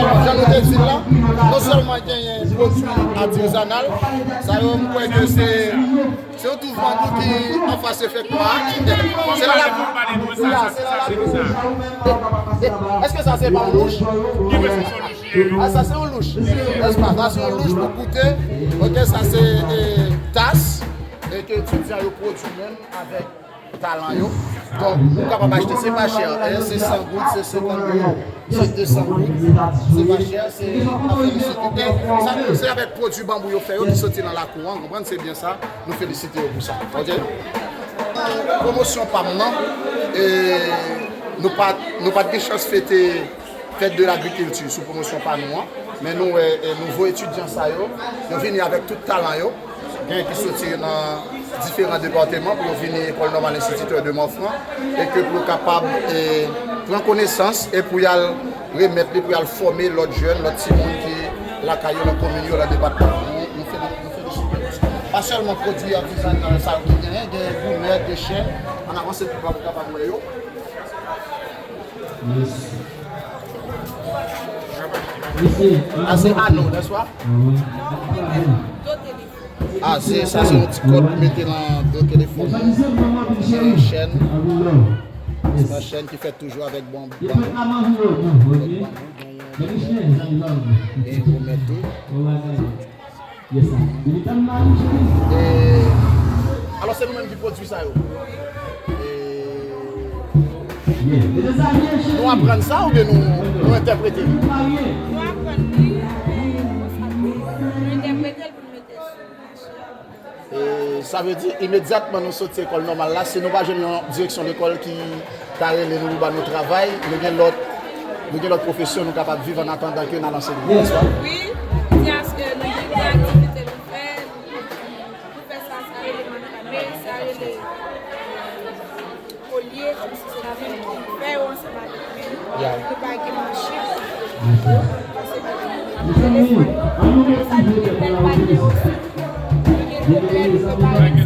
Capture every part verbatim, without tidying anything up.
Jan nou te di l la, non sèlman genyen pwodui atizanal, sa yo m kwè ke se, se yon touf banbou ki anfas efèktwa a. Se la la pou, ya, se la la pou. E, e, èske sa se pa yon louch? A, sa se yon louch. Nèspa? Sa se yon louch pou goute. Ok, sa se, e, tas, e ke etidyan yo pwodui menm avèk talan yo. Donk, ou kapab achte, se pa chè, e, se san goud, se senkant goud, se de san goud, se pa chè, se a felisite. E sa, se avèk pwodui banbou yo fè yo ki soti nan lakou an, konprann, se byen sa, nou felisite yo pou sa. Ok? Pwomosyon pa m nan, e nou pa, nou pa t gen chans fete Fèt de lagrikilti sou pwomosyon pa nou an, men nou wè, e, nouvo etidyan sa yo, yo vini avèk tout talan yo, gen ki soti nan diferan depatman pou yo vini Ecole Normale Instituteur de Marfranc, e ke pou yo kapab, e, pran konesans e pou y al remèt li, pou y al fòme lòt jèn, lòt timoun ki lakay yo, nan komin yo, nan depatman yo. Nou, nou feli-, nou felisite yo. Pa sèlman pwodui atizanal sa yo ki genyen, gen goumè, gen chè, ann avanse pou w kapab wè yo. A, se ano, nèspa? A, se, sa se yon ti kòd pou mete nan do telefòn nan. Chèn. Se yon chèn ki fèt toujou avèk bon, bon, bon, bon, e remèt tou. Yes, sir. E, alò, se nou menm ki pwodui sa yo. E, nou aprann sa oubyen nou, nou entèprete li? Nou aprann li, nou entèprete l pou nou mete sou mache. E, sa vle di, imedyatman nou soti lekòl nòmal la, si nou pa jwenn yon direksyon lekòl ki ka rele nou pou ba nou travay, nou gen lòt, nou gen lòt pwofesyon nou kapab viv an atandan ke n al anseye, nèspa? Wi, paske nou gen de aktivite nou fè, nou fè sa, sa rele makrame, sa rele, e, kolye, kòmsi se lavi nou ki fè yo ansanm avèk men nou. Ya. Nou pa gen machin. Paske nou gen telefòn, sa nou gen bèl panye osi. Nou gen de bèl panye.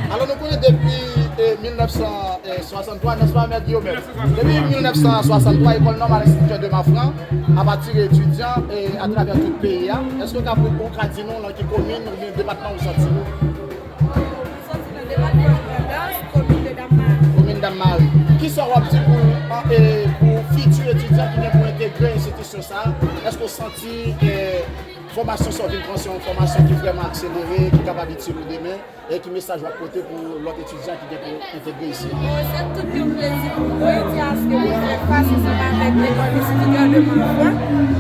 Alò, nou konnen depi, e, mil nèf san swasanntwa, nèspa, Mèt Guillaume? Depi mil nèf san swasanntwa, Ecole Normale Instituteur de Marfranc ap atire etidyan, e, atravè tout peyi a. Èske w ka, ou ka di nou nan ki komin oubyen depatman ou soti? Mwen soti nan depatman Grandans, komin de Dam Mari. Komin Dam Mari. Kisa w ap di pou, e, pou fiti etidyan ki gen pou entegre enstitisyon sa a? Èske w santi, e, fòmasyon sa w vin pran se yon fòmasyon ki vrèman akselere, ki kapab itil ou demen? E ki mesaj w ap pote pou lòt etidyan ki gen pou entegre isi? Bon, se tout yon plezi pou mwen, di aske mwen fè fas ansanm avèk Ecole Instituteur de Marfranc.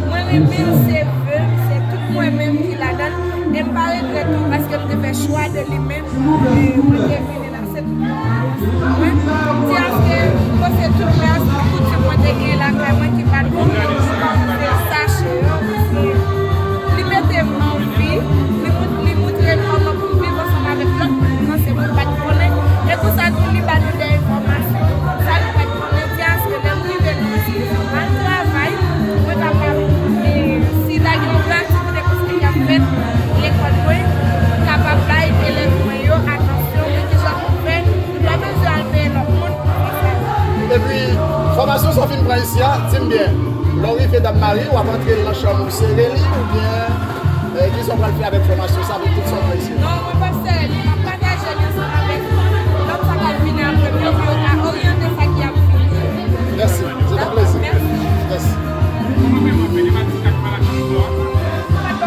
Mwen renmen l, se vye m, se tout mwen menm ki ladan l. E m pa regrèt tou, paske m te fè chwa de li menm, e mwen te vini la, se tout yon plezi pou mwen. Di aske, bon, se tout rès koutim mwen te gen lakay mwen ki pa t bon, mwen kòmanse sache yo, paske li mete m anvi, li mou-, li moutre m kòman pou m viv ansanm avèk lòt moun ki panse pou pa t konnen. E konsa tou, li ba nou de enfòmasyon. Sa nou pa t konnen, di aske lè m rive nan enstitisyon, m al travay, mwen kapab, e, si ta gen yon gran aktivite kòmsi k ap fèt lekòl mwen, m kapab bay elèv mwen yo atansyon de kijan pou fè. Nou pa bezwen al peye lòt moun pou fè sa. Epi, fòmasyon sa w fin pran isi a, di m byen, lè w rive Dam Mari, w ap antre l nan chanm ou sere li, oubyen, e, kisa w pral fè avèk fòmasyon sa, avèk tout sa w pran isi a? Non, mwen p ap sere li,